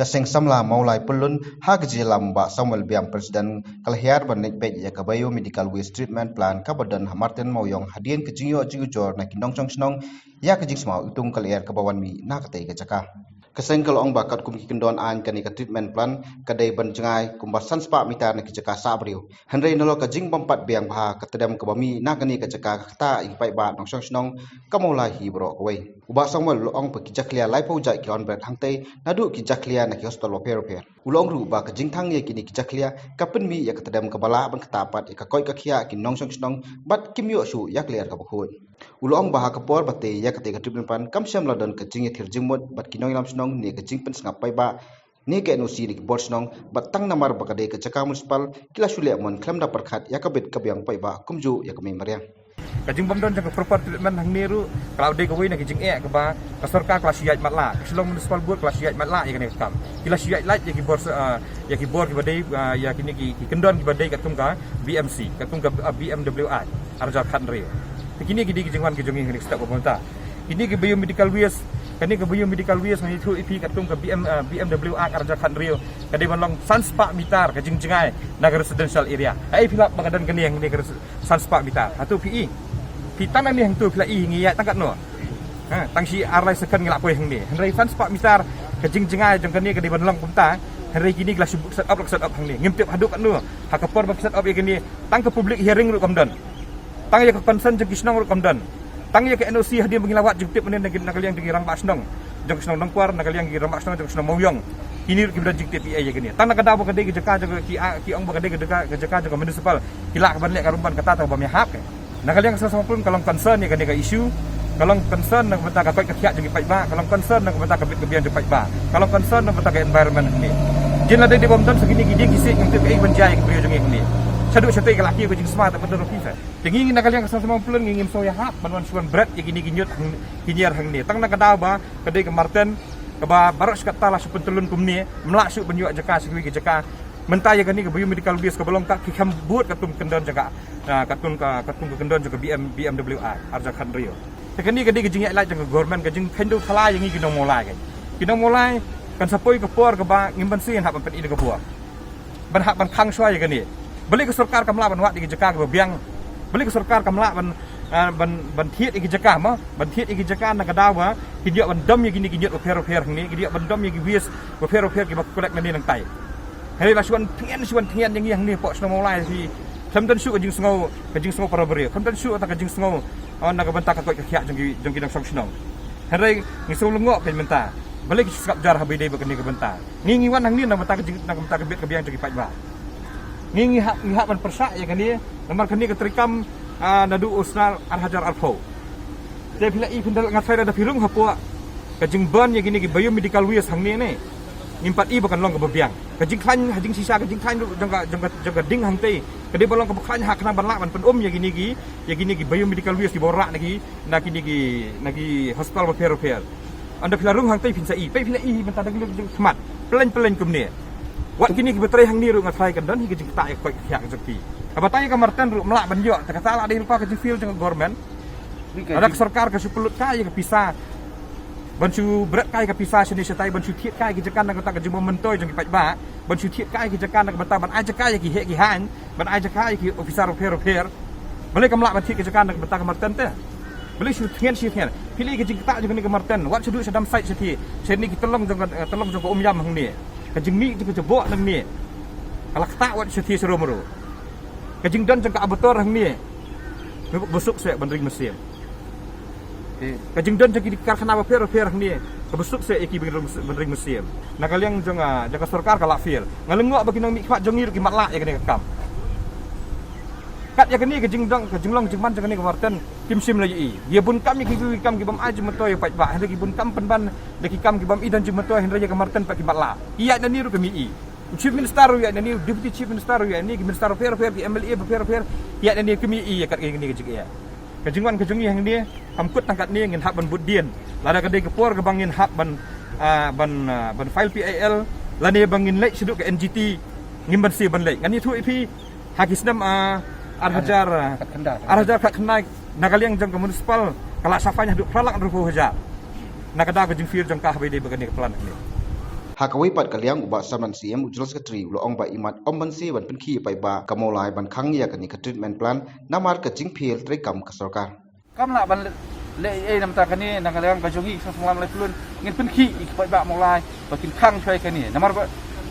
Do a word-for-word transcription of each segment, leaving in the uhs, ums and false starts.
Ka seng samla Mawlai Pyllun ha ka jingïalam Bah Samuel Biam, President, ka la hiar ban leit peit ïa ka Biomedical Waste Treatment Plant kaba don ha Marten Mawiong hadien ka jingïoh jingujor na ki nongshong shnong ïa ka jingsmaw iwtung ka lyer kaba wan mih na katei ka jaka. Ka seng ka la ong ba katkum ki kyndon aiñ, kane ka treatment plant ka dei ban jngai kumba san spah mitar na ki jaka sah briew. Hynrei nalor ka jingbym pat biang bha, ka tdem kaba mih na kane ka jaka ka ktah ïa ki paidbah nongshong shnong ka Mawlai hi baroh kawei. U Bah Samuel u la ong ba ki jakhlia laiphew jait ki la wan bret hangtei, naduh ki jakhlia na ki hostel bapher bapher. U la ong ruh ba ka jingthang ïa kine ki jakhlia ka pynmih ïa ka tdem kaba lah ban ktah pat ïa ka koit ka khiah ki nongshong shnong bad kim ïoh shuh ïa ka lyer kaba khuid. U la ong ba ha ka por ba tei ïa katei ka treatment plant kam shym la don ka jingïathir jingmut bad ki nongïalam shnong ne ka jingpynsngap paidbah ne ka N O C ne ki bor shnong, bad tang namar ba ka dei ka jaka municipal ki la shu leh mon khlem da pyrkhat ïa ka bit ka biang paidbah kumjuh ïa ka mei mariang. Ka jingbym don jong ka proper treatment hangne ruh ka la dei kawei na ka jingeh kaba ka sorkar ka la shu ïaid matlah, ka Shillong Municipal Board ka la shu ïaid matlah ïa kane ka kam. Ki la shu ïaid lait ïa ki bor, ah, ïa ki bor kiba dei, ah, ïa kine ki, ki kyndon kiba dei katkum ka B M C, katkum ka, ah, B M W Act ar hajar khathynriew. Te kine ki dei ki jingwan ki jong ngi ha kane ka step ba mynta. Kine ki biomedical waste, kane ka biomedical waste ngi ïathuh ïa phi katkum ka B M, ah, B M W Act ar hajar khathynriew, ka dei ban long san spah mitar ka jingjngai na ka residential area. Haei phi lap ba ka don kane hangne ka res-, san spah mitar? Hato phi i? Phi tang nangne hangto phi la i ngi ïaid tang katno? Ha, tang shi ar lai second ngi la poi hangne. Hynrei san spah mitar ka jingjngai jong kane ka dei ban long kumta. Hynrei kine ki la shu set up, la set up hangne. Ngim tip haduh katno. Ha ka por ba ki set up ïa kane, tang ka public hearing ruh kam don. Tang ïa ka consent jong ki shnong ruh kam don. Tang ïa ka N O C hadien ba ngi la wad jingtip mynne na ka liang jong ki rangbah shnong, jong ka shnong Nongkwar, na ka liang ki rangbah shnong jong ka shnong Mawiong. Kine ruh kim don jingtip ïa, ïa kane. Tang na ka daw ba ka dei ka jaka jong ka, ki, ah, ki ong ba ka dei ka jaka, ka jaka jong ka municipal, ki lah ka ban leh ka rumbam kata, ta ba ïahap ka. Na ka liang ka Seng Samla Pyllun ka long concern ïa kane ka issue. Ka long concern na ka bynta ka koit ka khiah jong ki paidbah, ka long concern na ka bynta ka bit ka biang jong paidbah, ka long concern na ka bynta ka environment hangne. Jin la dei dei bym don sa kine ki dieng ki siej, ngim tip ei ban jia ïa ki briew jong ngi hangne. Shaduh shatei ka la kiew ka jingsma ta ba don ruh pisa. Te ngi na ka liang ka Seng Samla Pyllun ngi ngim sngew ïahap ban wan shu wan bret ïa kine ki ñiut hang-, ki ñiar hangne. Tang na ka daw ba ka dei ka Marten kaba baroh shi katta la shu pyntyllun kumne, ym lah shuh ban ïoh jaka sha kiwei ki jaka. Mynta ïa kane ka biomedical waste kaba long ka, ki kham bud katkum kyndon jong ka, ah, katkum ka, katkum ka kyndon jong ka B M, B M W Act ar hajar khathynriew. Te kane ka dei ka jingïaid lait jong ka government, ka jingkheiñ dewthala ïa ngi ki nong Mawlai ka. Ki nong Mawlai kan sa poi ka por kaba ngim banse ngin hap ban pyni da ka bor ban hap ban khang shuwa ïa kane. Balei ka sorkar kam lah ban wad ïa ki jaka kiba biang? Balei ka sorkar kam lah ban, ah, ban, ban thied ïa ki jaka mo? Ban thied ïa ki jaka na ka daw ba kin ïoh ban dom ïa kine ki ñiut bapher bapher hangne, kin ïoh ban dom ïa ki waste bapher bapher kiba collect nangne nangtai. Hynrei la shu wan thngen, shu wan thngen ïa ngi hangne hapoh shnong Mawlai, shu khlem don shuh ka jingsngew, ka jingsngew para briew, khlem don shuh ta ka jingsngew, ah, na ka bynta ka koit ka khiah jong ki, jong ki nongshong shnong. Hynrei ngi sngew lyngngoh kein mynta. Balei ki shu sngap jar haba ïadei bad kane ka bynta? Ngi, ngi wan hangne na ka bynta ka jing, na ka bynta ka bit ka biang jong ki paidbah. Ngi, ngi hap, ngi hap ban pyrshah ïa kane, namar kane ka treikam, ah, naduh u snem ar hajar arphew. Te phi la i, phin da, nga tharai lada phi rung hapoh ka jingburn ïa kine ki biomedical waste hangne ne, ngim pat i ba kan long kaba biang. Ka jingkhlaiñ, ha jingshisha ka jingkhlaiñ ruh jong ka, jong ka, jong ka ding hangtei ka dei ban long kaba khlaiñ ha khnang ban lah ban pyn-um ïa kine ki, ïa kine ki biomedical waste kiba wanrah na ki, na kine ki, na ki hospital bapher bapher. Ynda phi la rung hangtei phin sa i, peit phi la i mynta da ki lynti khmat, pyllein pyllein kumne. Wat kine kiba trei hangne ruh nga tharai kan don hi ka jingktah ïa ka koit ka khiah ka jong ki. Haba tang ïa ka Marten ruh ym lah ban ïoh, te kata la dei lypa ka jingfail jong ka government. Lada ka sorkar ka shu pynlut kai ïa ka pisa ban shu bret kai ïa ka pisa shane shatai, ban shu thied kai ïa ki jaka na ka bynta ka jingbym myntoi jong ki paidbah, ban shu thied kai ïa ki jaka na ka bynta ban ai jaka ïa ki heh ki haiñ, ban ai jaka ïa ki officer bapher bapher. Balei kam lah ban thied ki jaka na ka bynta ka Marten te? Balei shu thngen shu thngen? Phi la i ka jingktah jong kane ka Marten, wat shu duh sha dam site shatei, shane ki tyllong jong ka, eh, tyllong jong ka Umïam hangne. Ka jingmih jong ka jaboh nangne ka la ktah wat shatei sharum ruh. Ka jingdon jong ka Abator hangne, me ba suk seh ban ring mynsiem. Ka jingdon jong ki karkhana bapher bapher hangne kaba suk seh ïa ki ban ring, ban ring mynsiem. Na ka liang jong, ah, jong ka sorkar ka la fail. Nga lyngngoh ba ki nongmihkhmat jong ngi ruh ki matlah ïa kane ka kam. Kat ïa kane ka jingdon, ka jinglong jingman jong kane ka Marten kim shym la ïohi. Ïa bun kam ïa ki, ki kam ki bym ai jingmyntoi ïa paidbah, hynrei ki bun kam pynban da ki kam ki bym i don jingmyntoi, hynrei ïa ka Marten pat ki matlah. Ki ïaid nangne ruh kim ïohi. U Chief Minister ruh ïaid nangne, u Deputy Chief Minister ruh ïaid nangne, ki minister bapher bapher, ki M L A bapher bapher, ki ïaid nangne kim ïohi ïa kat kane ka jingeh. Ka jingwan ka jong ngi hangne kam kut tang katne, ngin hap ban bud dien. Lada ka dei ka por kaba ngin hap ban, ah, ban, ah, ban file P I L, lane ba ngin leit shaduh ka N G T, ngim banse ban leit. Ngan ïathuh ïa phi, ha ki snem, ah, ar hajar, ah, khatkhyndai, ar hajar khatkhyndai, na ka liang jong ka municipal ka la shah fine haduh phra lak hynriewphew hajar. Na ka daw ka jingfail jong ka haba ïadei bad kane ka plant hangne. Ha kawei pat ka liang, u Bah Salman Syiem, u General Secretary, u la ong ba imat ym banse ban pynkhih ïa paidbah ka Mawlai ban khang ïa kane ka treatment plant namar ka jingphiel treikam ka sorkar. Kam lah ban leh, leh ei ei namar kane, na ka liang ka jong ngi ka Seng Sumar Mawlai Pyllun ngin pynkhih ïa ki paidbah Mawlai ba kin khang shuwa ïa kane. Namar ba,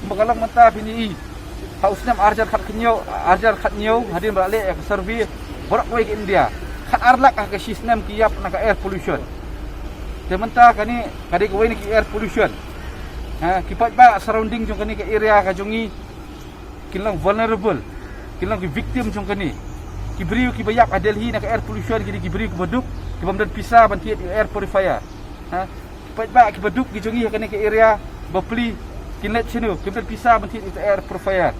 ba ka long mynta phin ïohi ha u snem ar hajar khathynñiew, ar hajar khathynñiew, hadien ba la leh ïa ka survey baroh kawei ka India, khatar lak ha ka shi snem ki ïap na ka air pollution. Te mynta kane ka dei kawei na ki air pollution. Ha, ki paidbah surrounding jong kane ka area ka jong ngi kin long vulnerable, kin long ki victim jong kane. Ki briew kiba ïap ha Delhi na ka air pollution ki dei ki briew kiba duk, kibym don pisa ban thied ïa u air purifier. Ha? Ki paidbah kiba duk ki jong ngi ha kane ka area bapli kin leit shano, kim don pisa ban thied ïa u air purifier.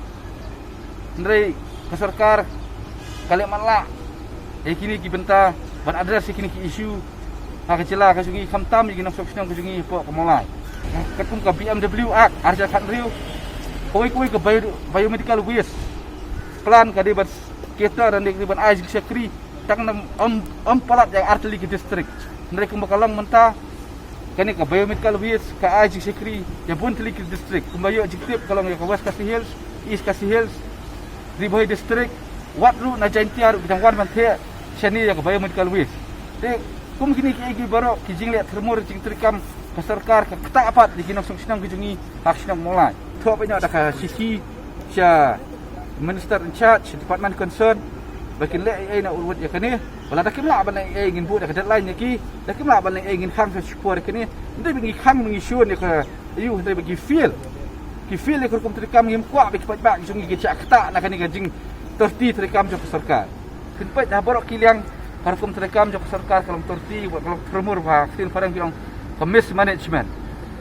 Hynrei ka sorkar ka leh matlah ïa kine ki bynta ban address ïa kine ki issue ha ka jylla ka jong ngi, khamtam ïa ki nongshong shnong ka jong ngi hapoh ka Mawlai. Katkum ka B M W Act ar hajar khathynriew, kawei kawei ka bio-, biomedical waste plant ka dei ban cater, ka dei ban ai jingshakri tang na ym, ym palat ïa artylli ki district. Hynrei kumba ka long mynta, kane ka biomedical waste ka ai jingshakri ïa bun tylli ki district. Kumba ïoh jingtip ka long ïa ka West Khasi Hills, East Khasi Hills, Ri Bhoi District, wat ruh na Jaintia ruh ki dang wan ban theh shane ïa ka biomedical waste. Te kum kine kiei kiei baroh ki jingleh tyrmur jingtreikam ka sorkar ka ktah pat ïa ki nongshong shnong ki jong ngi ha ka shnong Mawlai. Thoh pat ïa da ka shithi sha Minister in charge, department concern, ba kin leh ei ei na urwit ïa kane. Ba lada kim lah ban leh ei ei ngin buh da ka deadline ïa ki, da kim lah ban leh ei ei ngin khang sha shipor ïa kane. Hynrei ba ngi khang ngi shun ïa ka, ïa u, hynrei ba ki fail. Ki fail ïa ka rukom treikam, ngim kwah ba ki paidbah ki jong ngi kin shah ktah na kane ka jingtyrti treikam jong ka sorkar. Phin peit ha baroh ki liang ka rukom treikam jong ka sorkar ka long tyrti, ka long tyrmur, ba ha ka ktien phareng ki ong ka mismanagement.